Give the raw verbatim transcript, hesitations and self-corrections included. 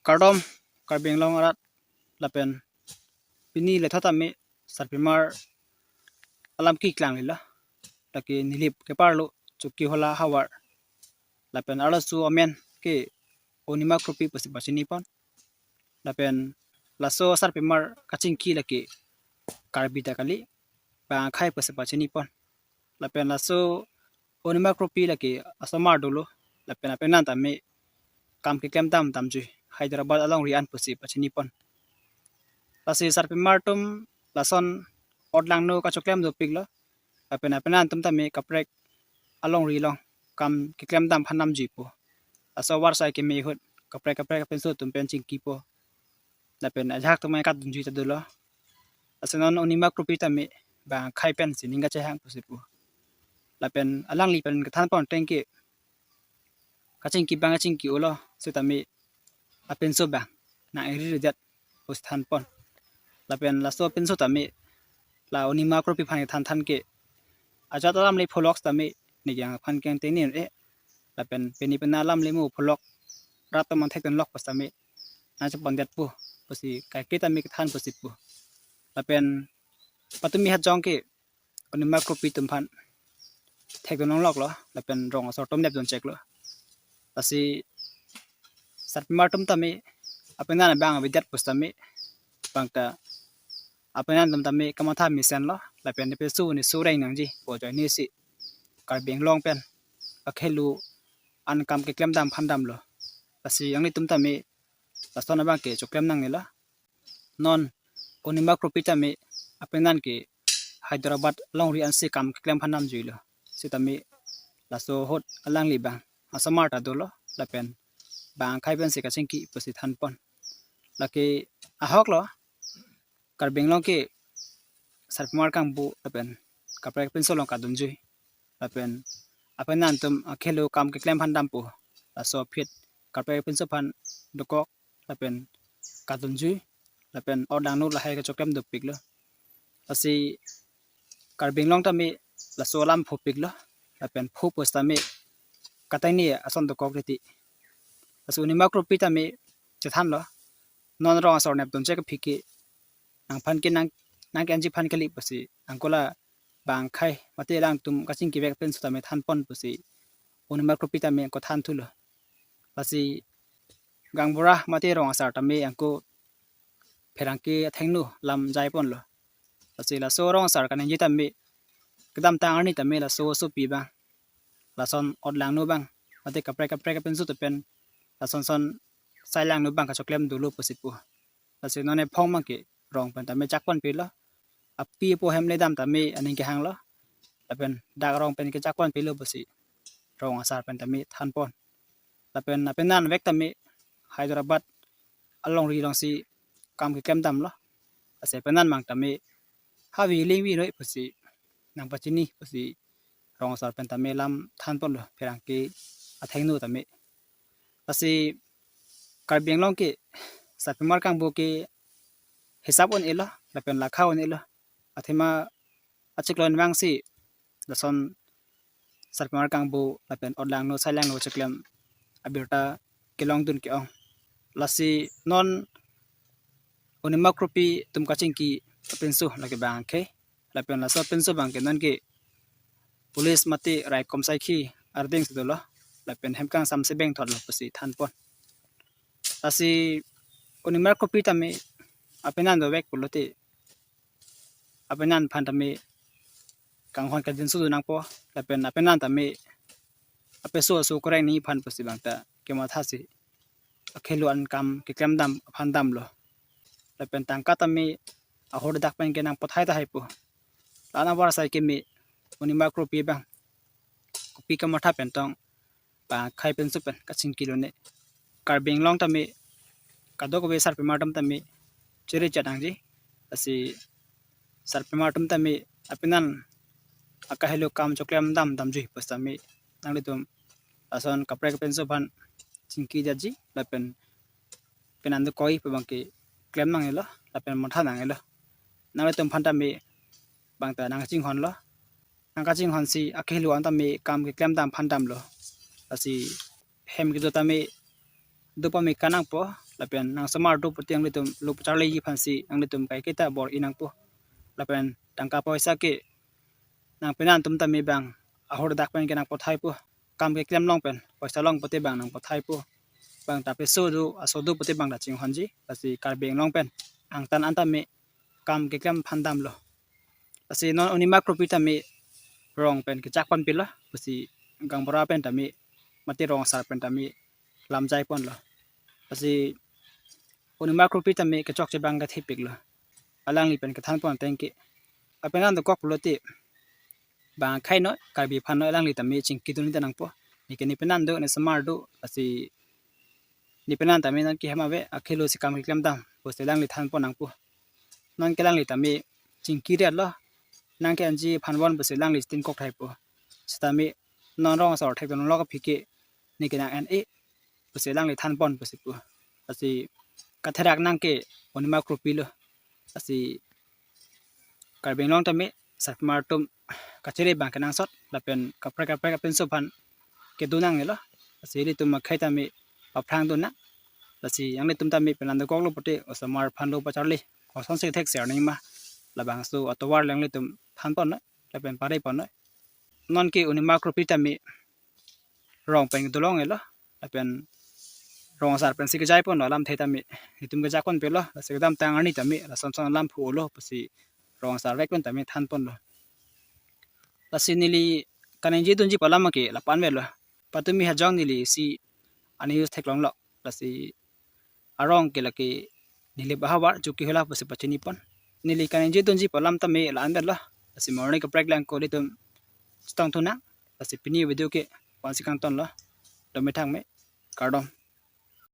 Kardom Karbi Anglong arat lapen pini lethot tame sarpimar alam keklang lilo. Lake Nilip keparlo Chokihola havar. Lapen arloso amen ke Onima Kropi pusi pachini pon. Lapen laso sarpimar kachingki lake Karbi ta kali, bang akhei pusi pachini pon. Lapen laso Onima Kropi lake asomar dolo. Lapen apenan tame kam keklem dam damjui Hyderabad alongri an pusi pachini pon. Lasi sarpimar atum lason otlangno kachoklem dopiklo. Lapen apenan atum tame kaprek alongri along kam keklem dam aphan damjuipo. Laso avarsai keme ahut kaprek kaprek apinso atum pen chingkipo. Lapen ajahak atum mai katdunjui ta dolo. Lasi non Onima Kropi tame bang akhei pensi ning kachehang pusi pu. Lapen alangli pen kethan pon ateng ke kachingki bang kachingki-olo sitame apinso bang nang eri redet pusi than pon. Lapen laso apinso tame la Onima Kropi aphan kethan than ke ajat alam le pholok tame ne kejang aphan keng tengni un-e. Lapen pini pena alam le mo pholok rat atum an thekdunlok pusi tame nang chepondetpo pusi kaike tame kethan pusi pu. Lapen patumi hat jong ke Onima Kropi atum aphan thekdun longloklo, lapen rong asor atum nepdun cheklo. Lasi sarpimar atum tame apenan bang avedet pusi tame bang ta apenan atum tame kamatha mesenlo, lapen ne pesu ne sureng nangji pu ajoine si Karbi Anglong pen akhelu an kam keklem dam aphan damlo. Lasi nanglitum tame lason abang ke choklem nangnelo. Non Onima Kropi tame apenan ke Hyderabad alongri ansi kam keklem aphan damjuilo. Sitame laso ahut alangli bang asomar ta dolo, lapen bang akhei pensi kachingki pusi than pon. Lake ahoklo, Karbi Anglong ke sarpimar kangbu lapen kaprek apinso along kadunjui. Lapen apenan atum akhelu kam keklem aphan dampo. Laso aphi kaprek apinso aphan dokok lapen kadunjui lapen otlangno lahai kachoklem dopiklo. Lasi Karbi Anglong tame laso alam phopiklo, lapen pho pusi tame katangni ason dokok riti. Laso Onima Kropi tame chethanlo, non rong asor nepdun chek aphi ke nangphan ke nang, nang ke-enji aphan kali pusi, angkola bang akhei mate alangtum kachingki vek pen sitame than pon pusi Onima Kropi tame angko than thulo. Lasi gaonbura mate rong asar tame angko pherangke athengno lam jai ponlo. Lasi laso rong asar kaningje tame kedamtang arni tame laso osopi bang, lason otlangno bang, mate kaprek kaprek apinso atum pen lason son sailangno bang kachoklem dolo pusi pu. Lasi non ephong abang ke rong pen tame chak ponpilo. Api apo hem le dam tame aning kehanglo. Lapen dak rong pen ke chak ponpilo pusi rong asar pen tame than pon. Lapen apenan vek tame Hyderabad alongri alongsi kam keklem damlo. Lasi apenan abang tame havi lingvi noi pusi nangpachini pusi rong asar pen tame lam than ponlo pherangke athengno tame. Lasi Karbi Anglong ke sarpimar kangbu ke hisap un-elo lapen lakha un-elo. Athema achiklon vangsi lason sarpimar kangbu lapen otlangno sailangno choklem abirta kelongdun ke-ong. Lasi non Onima Kropi atum kachingki apinso lake bang akhei, lapen laso apinso abang ke non ke police mate raikom saikhi ardeng si dolo, lapen hem kangsam si bengthotlo pusi than pon. Lasi Onima Kropi tame apenan dovek pulote apenan aphan tame kanghon kajinso do nangpo, lapen apenan tame apeso aso koreng ni aphan pusi bang ta kemathasi akhelu an kam keklem dam aphan damlo. Lapen tangka tame ahor dak pen ke nangpathai tahai po. La-an avarsai keme, Onima Kropi bang kopi kamatha pen tong bang akhei penso pen kachingkilo ne. Karbi Anglong tame kadokave sarpimar atum tame chiri chat nangji. Lasi sarpimar atum tame apenan akahelo kam choklem dam damjuipo sitame nanglitum lason kaprek apinso aphan chingki jatji lapen penan dokok-i pu abang ke klem nanglo lapen matha nanglo. Nanglitum aphan tame bang ta nangchinghonlo. Nangkachinghonsi akehelo an tame kam keklem dam aphan damlo. Lasi hem kedo tame do pame kanangpo, Lapen nang osomar do pute nanglitum lo pacharliji aphansi nanglitum kaiketa bor-i nangpo. Lapen tangka poisa ke nang penan atum tame bang ahor dak pen ke nangpathaipo. Kam keklem along pen poisa long pute bang nangpathaipo. Bang ta peso do, aso do pute bang ta chinghonji. Lasi Karbi Anglong pen angtan an tame kam keklem aphan damlo. Lasi non Arunima Kropi tame rong pen kechak ponpilo. Lasi gaonbura pen tame mate rong asar pen tame lam jai ponlo. Lasi Arunima Kropi tame kechokche bang kathipiklo. Alangli pen kethan pon ateng ke, apenan dokok pulote bang akhei noi, Karbi aphan noi, alangli tame chingki dun ta nangpo. Neke ne penan do, ne osomar do, lasi ne penan tame nonke hem ave, akhei lo si kam keklem dam pusi alangli than pon nangpo. Nonke alangli tame chingki riatlo, nang ke-enji aphan von pusi alangli tin kok thaipo. Sitame non rong asar thekdun lo kaphi ke, neke nang en-e pusi alangli than pon pusi pu. Lasi katherak nang ke Arunima Kropi lo. Lasi Karbi Anglong tame sarpimar atum kachere bang kenangsot lapen kaprek kaprek apinso aphan kedo nangnelo. Lasi ilitum akhei tame paphrang dun nang. Lasi nanglitum tame penan dokoklo pute osomar aphan lo pacharli kosonsi thek share nangma, labangso atovar nanglitum than pon noi lapen pare pon noi. Nonke Arunima Kropi tame rong pen dolong elo, lapen rong asar pensi kejai ponlo, alamthe tame itum kejak ponpelo. Lasi kedamtang arni tame lason son alam phu-olo pusi rong asar vek pen tame than ponlo. Lasi neli kaningje dunji pu alam ke lapu-an avelo. Patumi hajong neli isi a-news theklonglo. Lasi arong ke lake Nilip ahavar Chokihola pusi pachini pon. Neli kaningje dunji pu alam tame la-an avelo. Lasi mo arni kaprek lang ko ilitum chetong thu nang. Lasi pini video ke la-ansi kangtonlo. Dome thangme, kardom.